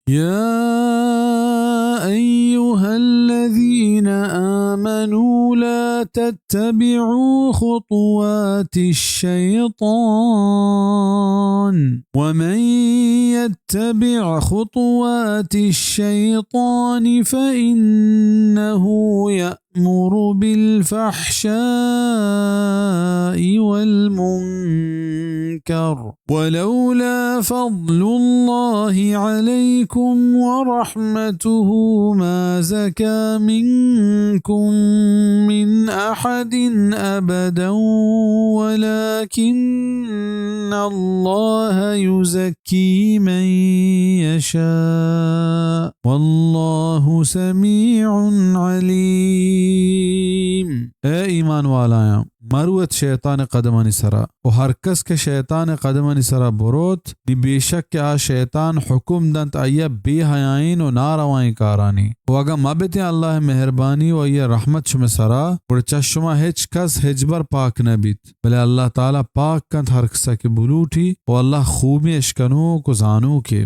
يا أيها الذين آمنوا لا تتبعوا خطوات الشيطان، ومن يتبع خطوات الشيطان فإنه يأمر بالفحشاء والمنكر، ولولا فضل الله عليكم ورحمته ما زكى منكم من أحد أبدا ولكن الله يزكي من يشاء والله سميع عليم. اے ایمان والایاں، مروت شیطان قدمانی سرا، و ہر کس کہ شیطان قدمانی سرا بروت، نی بے شک کہ آ شیطان حکم دنت آئیا بے حیائین و ناروائیں کارانی۔ و اگاں مبتیں اللہ مہربانی و آئیا رحمت شمے سرا، گڑا چہ شما ہچ کس ہچبر پاک نہ بیت، بلے اللہ تعالی پاک کنت ہر کسا کہ بلوٹی، و اللہ خوبیں اشکنوک و زانوکے۔